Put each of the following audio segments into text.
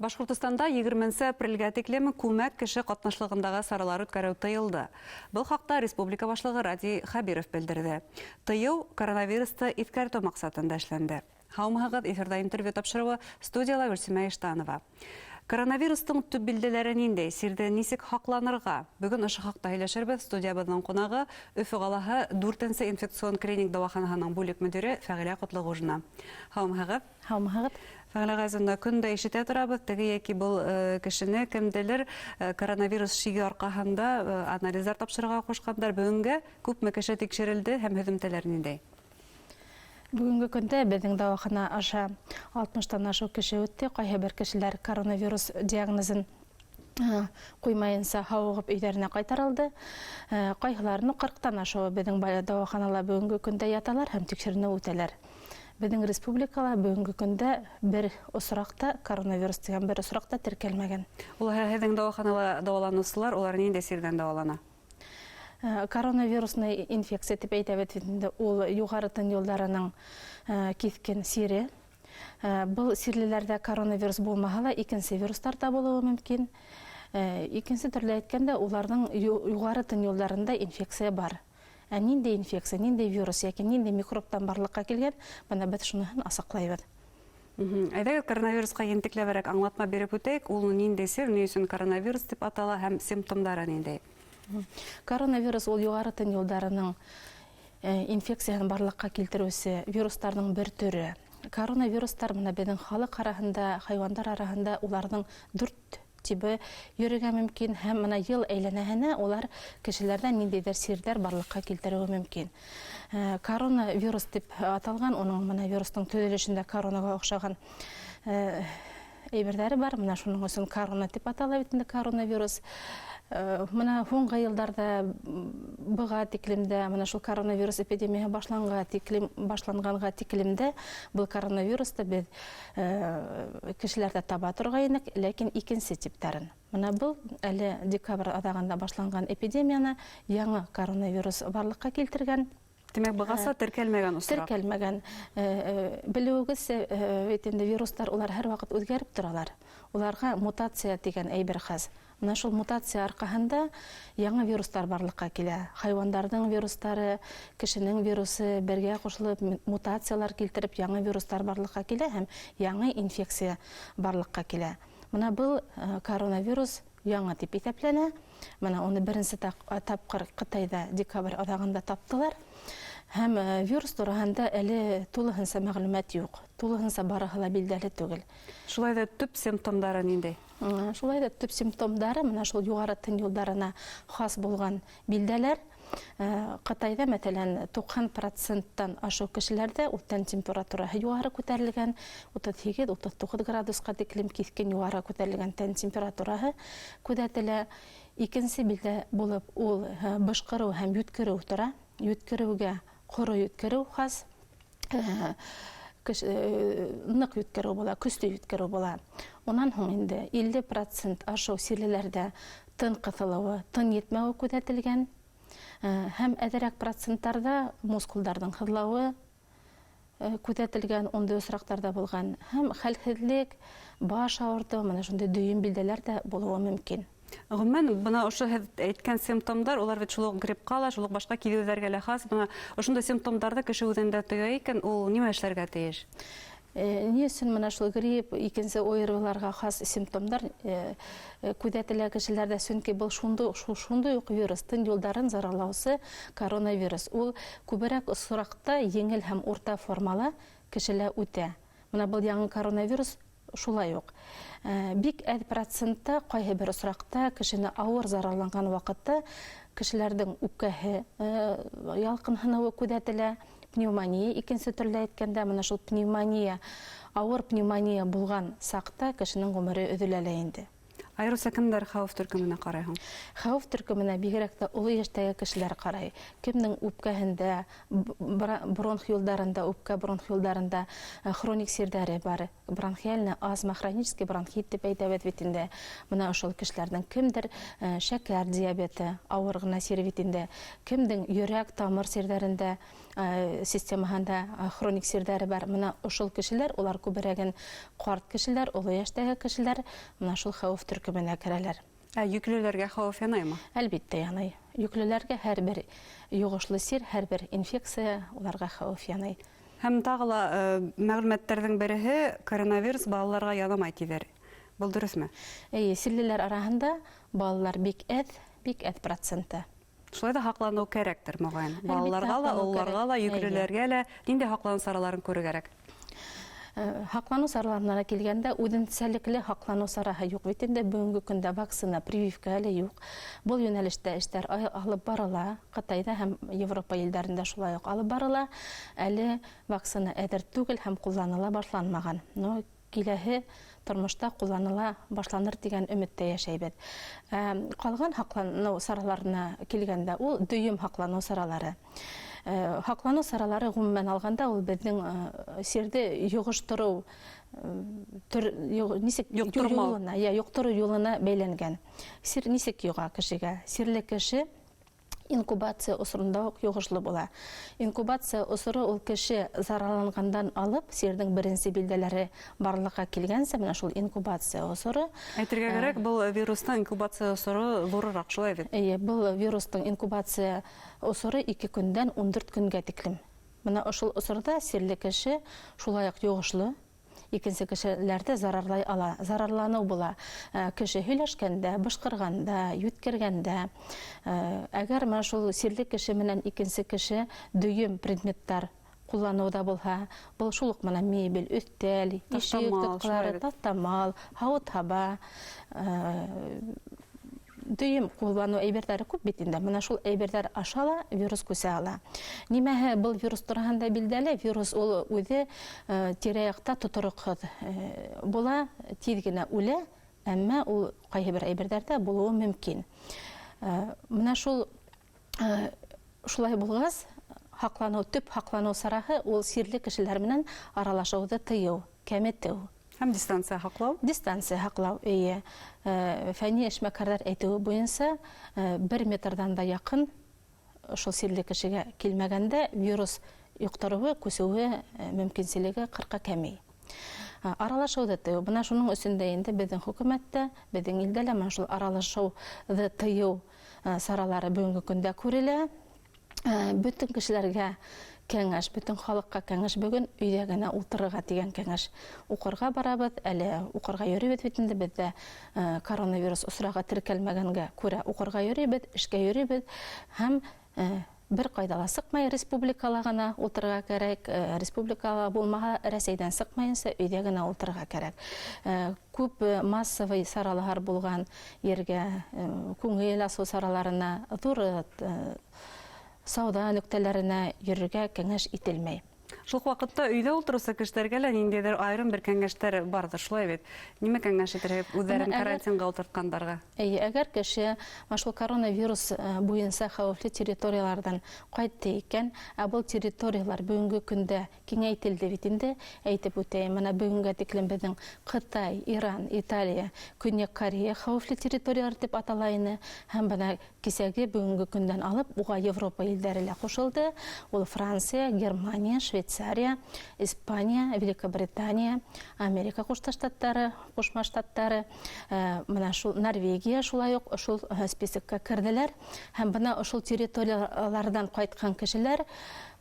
Башҡортостанда 20 апрелгә тиклем күмәк кеше ҡатнашлығындағы саралар үткәреү тыйылды. Был хаҡта республика башлығы Радий Хәбиров белдерҙе. Тыйыу коронавирусты иҫкәртеү маҡсатында эшләнде. Һаумыһығыҙ, эфирҙа интервью тапшырыуы, студияла Гөлсимә Иштанова. Коронавирустың төп билдәләре ниндәй, сирҙе нисек һаҡланырға? Бөгөн ошо хаҡта һөйләшербеҙ. Студиябыҙҙың ҡунағы Өфө ҡалаһы 4-нсе инфекцион клиник дауаханаһының бүлек мөдире Фәғилә Ҡотлоғужина. Һаумыһығыҙ. Һаумыһығыҙ. Фәғилә Ғәзизовна, көн дә ишетә торабыҙ, теге йәки был кешене кемделер коронавирус шиге арҡаһында анализдар тапшырырға ҡушҡандар. Бөгөнгә күпме кеше тикшерелде һәм һөҙөмтәләр ниндәй? Бөгөнгө көндә беҙҙең дауахана аша 60-тан ашыу кеше үтте. Ҡайһы бер кешеләр коронавирус диагнозын ҡуймайынса һауығып өйҙәренә ҡайтарылды. Ҡайһыларының 40-тан ашыуы беҙҙең дауаханала бөгөнгө көндә яталар һәм тикшеренеү үтәләр. Беҙҙең республикала бөгөнгө көндә бер осраҡ та коронавирус тигән бер осраҡ та теркәлмәгән. Улайһа, һеҙҙең дауаханала дауаланыусылар, улар ниндәй сирҙән дауалана? Коронавирусный инфекция тип әйтәбеҙ бит инде, ул юғары тын юлдарының киҫкен сире. Был сирлеләрҙә коронавирус булмаһа ла, икенсе вирустар та булыуы мөмкин. Икенсе төрлө әйткәндә, уларҙың юғары тын юлдарында инфекция бар. Ә ниндәй инфекция, ниндәй вирус йәки ниндәй микробтан барлыҡҡа килгән, бына беҙ шуныһын асыҡлайбыҙ. Әйҙәгеҙ, коронавирусҡа ентекләберәк аңлатма биреп үтәйек. Ул ниндәй сир, ни өсөн коронавирус тип атала һәм симптомдары ниндәй? Коронавирус ул юғары тын юлдарының инфекцияһын барлыҡҡа килтереүсе вирустарҙың бер төрө. Коронавирустар бына беҙҙең халыҡ араһында, хайуандар араһында уларҙың 4 тибы йөрөргә мөмкин һәм бына йыл әйләнәһенә улар кешеләрҙә ниндәйҙер сирҙәр барлыҡҡа килтереүе мөмкин. Коронавирус тип аталған, уның бына вирустың төҙөлөшөндә коронаға оҡшаған әйберҙәре бар, бына шуның өсөн корона тип атала бит инде коронавирус. Бына һуңғы йылдарҙа быға тиклем дә, бына шул коронавирус эпидемияһы башланға тиклем, башланғанға тиклем дә был коронавирусты беҙ кешеләрҙә таба торғайныҡ, ләкин икенсе типтарын. Бына был әле декабрь аҙағында башланған эпидемияны яңы коронавирус барлыҡҡа килтергән. Тимәк, бығаса теркәлмәгән осраҡ. Теркәлмәгән. Белеүегеҙсә, бит инде вирустар улар һәр ваҡыт үҙгәреп торалар. Уларға мутация тигән әйбер хас. Бына шул мутация арҡаһында яңы вирустар барлыҡҡа килә. Хайуандарҙың вирустары, кешенең вирусы бергә ҡушылып, мутациялар килтереп, яңы вирустар барлыҡҡа килә һәм яңы инфекция барлыҡҡа килә. Бына был коронавирус яңы тип иҫәпләнә. Бына уны беренсе тапҡыр Ҡытайҙа декабрь аҙағында таптылар. Һәм вирус тураһында әле тулыһынса мәғлүмәт юҡ. Тулыһынса барыһы ла билдәле түгел. Шулай ҙа төп симптомдары ниндәй? Шулай ҙа төп симптомдары бына шул юғары тын юлдарына хас булған билдәләр. Ҡытайҙа, мәҫәлән, 90 проценттан ашыу кешеләрҙә ул тән температураһы юғары күтәрелгән, 38-39 градусҡа тиклем киҫкен юғары күтәрелгән тән температураһы күҙәтелә. Икенсе билдә булып ул бышҡырыу һәм йүткереү тора. Йүткереүгә ҡоро йүткереү хас. Ныҡ йүткереү була, көслө йүткереү була. Унан һуң инде 50% ашыу сирлеләрҙә тын ҡыҫылыуы, тын етмәүе күҙәтелгән. Һәм әҙерәк проценттарҙа мускулдарҙың һыҙлауы күҙәтелгән, ундай осраҡтарҙа булған. Һәм хәлһеҙлек, баш ауыртыу, мына шундай дөйөм билдәләр ҙә булыуы мөмкин. Ғөмүмән, бына ошо һеҙ әйткән симптомдар, улар бит шул уҡ гриппҡа ла, шул уҡ башҡа киҙеүҙәргә лә хас. Бына ошондай симптомдарҙы кеше үҙендә тоя икән, ул нимә эшләргә тейеш? Ни өсөн мына шул грипп, икенсе ОРВларға хас симптомдар күҙәтелә кешеләрҙә? Сөнки был шундай уҡ вирус, тын юлдарын зарарлаусы коронавирус. Ул күберәк осраҡта еңел һәм урта формала кешелә үтә. Мына был яңы коронавирус шулай уҡ. Бик әҙ процентта ҡайһы бер осраҡта кешене ауыр зарарланған ваҡытта кешеләрҙең үпкәһе ялҡынһыныуы күҙәтелә. Пневмония, икенсе төрлө әйткәндә, мына шул пневмония, ауыр пневмония булған саҡта кешенең ғүмере өҙөлә лә инде. Айырыуса кемдәр хәүеф төркөмөнә ҡарай һуң? Хәүеф төркөмөнә бигерәк тә оло йәштәге кешеләр ҡарай. Кемдең үпкәһендә, бронх юлдарында, үпкә бронх юлдарында хроник сирҙәре бар, бронхиальная астма, хронический бронхит тип әйтәбеҙ бит инде. Бына ошол кешеләрҙең кемдер шәкәр диабеты, ауыр ғына сире бит инде, кемдең йөрәк тамыр сирҙәрендә, системаһында хроник сирҙәре бар. Бына ошол кешеләр, улар күберәген ҡарт кешеләр, оло йәштәге кешеләр, бына шул хәүеф төркөмөнә керәләр. Ә йөклөләргә хәүеф янаймы? Әлбиттә янай. Йөклөләргә һәр бер йоғошло сир, һәр бер инфекция уларға хәүеф янай. Һәм тағы ла мәғлүмәттәрҙең береһе коронавирус балаларға янамай тиҙәр. Был дөрөҫмө? Эйе, сирлеләр араһында балалар бик әҙ, бик әҙ проценты. Шулай ҙа һаҡланыу кәрәктер, моғайын. Балаларға ла, ололарға ла, йөклөләргә лә ниндәй һаҡланыу сараларын күрер кәрәк? Һаҡланыу сараларына килгәндә, үҙенсәлекле һаҡланыу сараһы юҡ бит инде. Бөгөнгө көндә вакцина, прививка әле юҡ. Был йүнәлештә эштәр алып барыла. Ҡытайҙа һәм Европа илдәрендә шулай уҡ алып барыла. Әле вакцина әҙер түгел һәм ҡулланыла башланмаған. Но киләһе тормошта ҡулланыла башланыр тигән өмөттә йәшәйбеҙ. Ҡалған һаҡланыу сараларына килгәндә, ул дөйөм һаҡланыу саралары. Һаҡланыу саралары ғөмүмән алғанда ул беҙҙең сирҙе йоғоштороу, төр, нисек Йоҡтормау. юлына, я, йоҡтороу юлына бәйләнгән. Сир нисек йоға кешегә? Сирле кеше инкубация осоронда уҡ йоғошло була. Инкубация осоро ул кеше зарарланғандан алып сирҙең беренсе билдәләре барлыҡҡа килгәнсә, менә шул инкубация осоро. Әйтергә кәрәк, был вирустың инкубация осоро ҙурыраҡ, шулай бит? Эйе, был вирустың инкубация осоро 2 көндән 14 көнгә тиклем. Бына ошол осорҙа сирле кеше шулай уҡ йоғошло, икенсе кешеләрҙе зарарлай ала. Зарарланыу була. Кеше һөйләшкәндә, бышҡырғанда, йүткергәндә, әгәр менә шул сирле кеше менән икенсе кеше дөйөм предметтар ҡулланыуҙа булһа, был шул уҡ менән мебель, өҫтәл, ишек Таҫтамал, тотҡалары, шулай бит. таҫтамал, һауыт-һаба, дөйөм ҡулланыу әйберҙәре күп бит инде. Бына шул әйберҙәр аша ла вирус күсә ала. Нимәһе был вирус тураһында билдәле? Вирус ул үҙе тирә-яҡта тотороҡһоҙ була, тиҙ генә үлә, әммә ул ҡайһы бер әйберҙәрҙә булыуы мөмкин. Бына шул шулай булғас, төп һаҡланыу сараһы ул сирле кешеләр менән аралашыуҙы тыйыу, кәметеү. Һәм дистанция һаҡлау? Дистанция һаҡлау, эйе. Фәнни эшмәкәрҙәр әйтеүе буйынса, 1 метрҙан да яҡын шул сирле кешегә килмәгәндә вирус йоҡтороуы, күсеүе мөмкинселеге ҡырҡа кәмей. Аралашыуҙы тыйыу. Бына шуның өсөн дә инде беҙҙең хөкүмәттә, беҙҙең илдә лә менә шул аралашыуҙы тыйыу саралары бөгөнгө көндә күрелә. Бөтөн кешеләргә кәңәш, бөтөн халыҡҡа кәңәш бөгөн өйҙә генә ултырырға тигән кәңәш. Уҡырға барабыҙ, әле уҡырға йөрөйбөҙ бит инде, беҙҙә коронавирус осрағы теркәлмәгәнгә күрә уҡырға йөрөйбөҙ, эшкә йөрөйбөҙ һәм бер ҡайҙа ла сыҡмай, республикала ғына ултырырға кәрәк, республикала булмаһа, Рәсәйҙән сыҡмайынса өйҙә генә ултырырға кәрәк. Күп массовый саралар булған ергә, күңел асыу сараларына, ҙур сауҙа нөктәләренә йөрөргә кәңәш ителмәй. Шул уҡ ваҡытта өйҙә ултырыусы кешеләргә лә ниндәйҙер айырым бер кәңәштәр барҙыр, шулай бит? Нимә кәңәш итерһегеҙ үҙҙәрен карантинға ултыртҡандарға? Эйе, әгәр кеше менә шул коронавирус буйынса хәүефле территорияларҙан ҡайтты икән, ә был территориялар бөгөнгө көндә киңәйтелде бит инде, әйтеп үтәйем, бына бөгөнгә тиклем беҙҙең Ҡытай, Иран, Италия, Көньяҡ Корея хәүефле территориялар тип атала ине, һәм бына кисәге бөгөнгө көндән алып уға Европа илдәре лә ҡушылды. Ул Франция, Германия, Швейцария, Испания, Великобритания, Америка Ҡушма Штаттары, Ҡушма Штаттары, бына шул Норвегия шулай уҡ шул списокка керҙеләр. Һәм бына ошол территорияларҙан ҡайтҡан кешеләр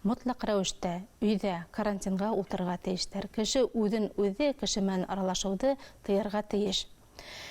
мотлаҡ рәүештә өйҙә карантинға ултырырға тейештәр. Кеше үҙен үҙе кеше менән аралашыуҙы тыйырға тейеш.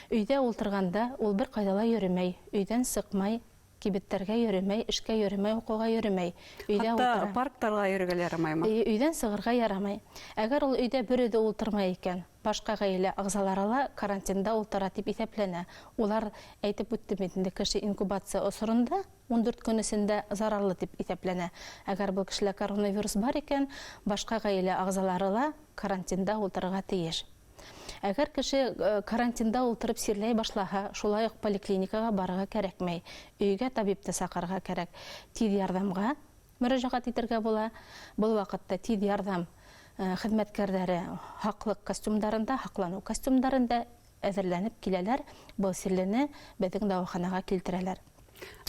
Өйҙә ултырғанда ул бер ҡайҙа ла йөрөмәй, өйҙән сыҡмай, кибеттәргә йөрөмәй, эшкә йөрөмәй, уҡыуға йөрөмәй. Өйҙә Хатта ултыра. парктарға йөрөргә лә ярамаймы? Эйе, өйҙән сығырға ярамай. Әгәр ул өйҙә бер үҙе ултырмай икән, башҡа ғаилә ағзалары ла карантинда ултыра тип иҫәпләнә. Улар, әйтеп үттем бит инде, кеше инкубация осоронда 14 көн эсендә зарарлы тип иҫәпләнә. Әгәр был кешелә коронавирус бар икән, башҡа ғаилә ағзалары ла карантинда ултырырға тейеш. Әгәр кеше карантинда ултырып сирләй башлаһа, шулай уҡ поликлиникаға барырға кәрәкмәй. Өйгә табипты саҡырырға кәрәк. Тиҙ ярҙамға мөрәжәғәт итергә була. Был ваҡытта тиҙ ярҙам хеҙмәткәрҙәре һаҡлыҡ костюмдарында, һаҡланыу костюмдарында әҙерләнеп киләләр, был сирлене беҙҙең дауаханаға килтерәләр.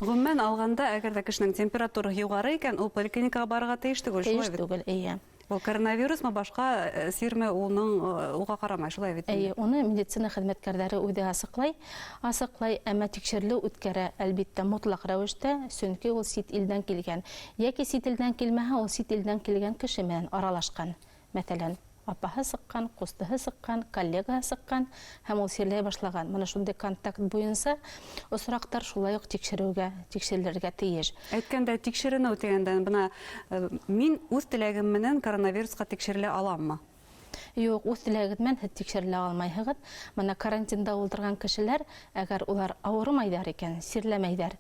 Ғөмүмән алғанда, әгәр ҙә кешенең температураһы юғары икән, ул поликлиникаға барырға тейеш түгел, шулай Тейеш бит? түгел, эйе. Был коронавирусмы, башҡа сирме, уның уға ҡарамай, шулай бит? Эйе, уны медицина хеҙмәткәрҙәре үҙе асыҡлай, әммә тикшерелеү үткәрә, әлбиттә, мотлаҡ рәүештә, сөнки ул сит илдән килгән. Йәки сит илдән килмәһә, ул сит илдән килгән кеше менән аралашҡан. Мәҫәлән, апаһы сыҡҡан, ҡустыһы сыҡҡан, коллегаһы сыҡҡан һәм ул сирләй башлаған. Мына шундай контакт буйынса осраҡтар шулай уҡ тикшерелергә тейеш. Әйткәндә, тикшеренеү тигәндән, бына мин үҙ теләгем менән коронавирусҡа тикшерелә аламмы? Юҡ, үҙ теләгегеҙ менән һеҙ тикшерелә алмайһығыҙ. Мына карантинда ултырған кешеләр, әгәр улар ауырымайҙар икән, сирләмәйҙәр,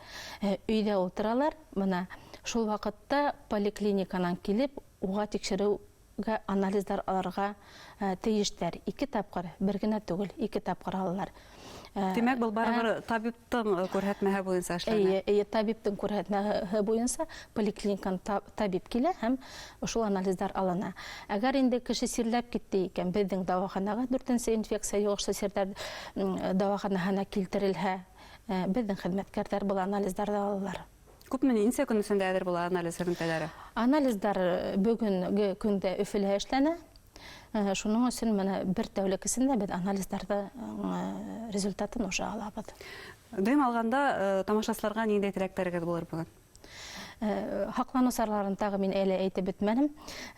өйҙә ултыралар, мына шул ваҡытта поликлиниканан килеп, уға тикшереү анализдар алырға тейештәр. 2 тапҡыр, бер генә түгел, 2 тапҡыр алалар. Тимәк, был барыбер табиптың күрһәтмәһе буйынса эшләнә. Эйе, эйе, табиптың күрһәтмәһе буйынса поликлиникан табип килә һәм шул анализдар алына. Әгәр инде кеше сирләп китте икән, беҙҙең дауаханаға 4-нсе инфекция йоғошло сирҙәр дауаханаһына килтерелһә, беҙҙең хеҙмәткәрҙәр был анализдарҙы алалар. Күпме нисә көн эсендә әҙер була анализ һөҙөмтәләре? Анализдар бөгөнгө көндә Өфөлә эшләнә. Шуның өсөн мына бер тәүлек эсендә беҙ анализдарҙы результатын уже алабыҙ. Дөйөм алғанда, тамашасыларға ниндәй теләктәрегеҙ булыр бөгөн? Һаҡланыу сараларын тағы мин әле әйтеп бөтмәнем.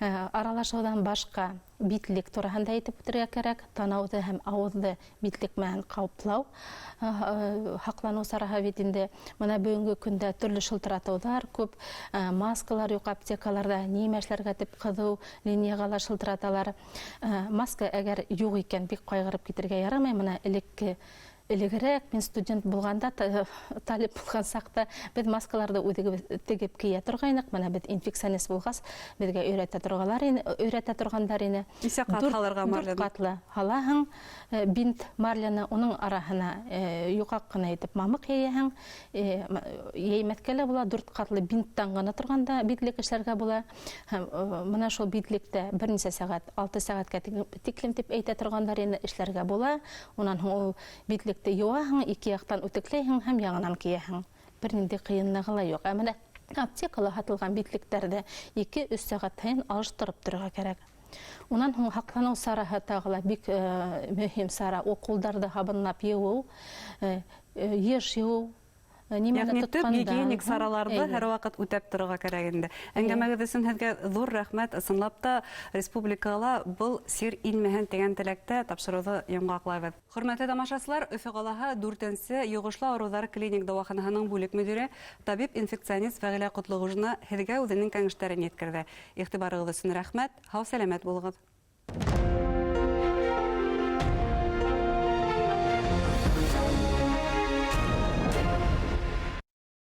Аралашыуҙан башҡа битлек тураһында әйтеп үтергә кәрәк. Танауҙы һәм ауыҙҙы битлек менән ҡаплау. Һаҡланыу сараһы бит инде. Мына бөгөнгө көндә төрлө шылтыратыуҙар күп, маскалар юҡ аптекаларҙа, нимә эшләргә тип ҡыҙыу линияға ла шылтыраталар. Маска әгәр юҡ икән, бик ҡайғырып китергә ярамай. Мына элегерәк мин студент булғанда, талип булған саҡта беҙ маскаларҙы үҙебеҙ тегеп кейә торғайныҡ. Мына беҙ инфекционист булғас, беҙгә өйрәтә торғандар ине. Нисә ҡат һалырға Дүрт марляны? ҡатлы һалаһың, бинт марляны, уның араһына йоҡаҡ ҡына итеп мамыҡ йәйәһең, йәймәҫкә лә була, 4 ҡатлы бинттан ғына торғанда битлек эшләргә була. Һәм мына шул битлектә бер нисә сәғәт, 6 сәғәткә тиклем тип әйтә торғандар ине, эшләргә була. Унан һуң ул битлекте йыуаһың, 2 яҡтан үтекләйһең һәм яңынан кейәһең. Бер ниндәй ҡыйынлығы ла юҡ. Ә менә аптекала һатылған битлектәрҙе ике-өс сәғәт һайын алыштырып торорға кәрәк. Унан һуң һаҡланыу сараһы тағы ла бик мөһим сара. Ул ҡулдарҙы һабынлап йыуыу, йыш йыуыу, нимәне Ягъни төп тотҡанда. гигиеник сараларҙы Эйе. һәр ваҡыт үтәп торорға кәрәк инде. Әңгәмәгеҙ өсөн һеҙгә ҙур рәхмәт. Ысынлап та республикала был сир инмәһен тигән теләктә тапшырыуҙы йомғаҡлайбыҙ. Хөрмәтле тамашасылар, Өфө ҡалаһы 4-нсе йоғошлы ауырыуҙар клиник дауаханаһының бүлек мөдире, табип-инфекционист Фәғилә Ҡотлоғужина һеҙгә үҙенең кәңәштәрен еткерҙе. Иғтибарығыҙ өсөн рәхмәт. Һау-сәләмәт булығыҙ.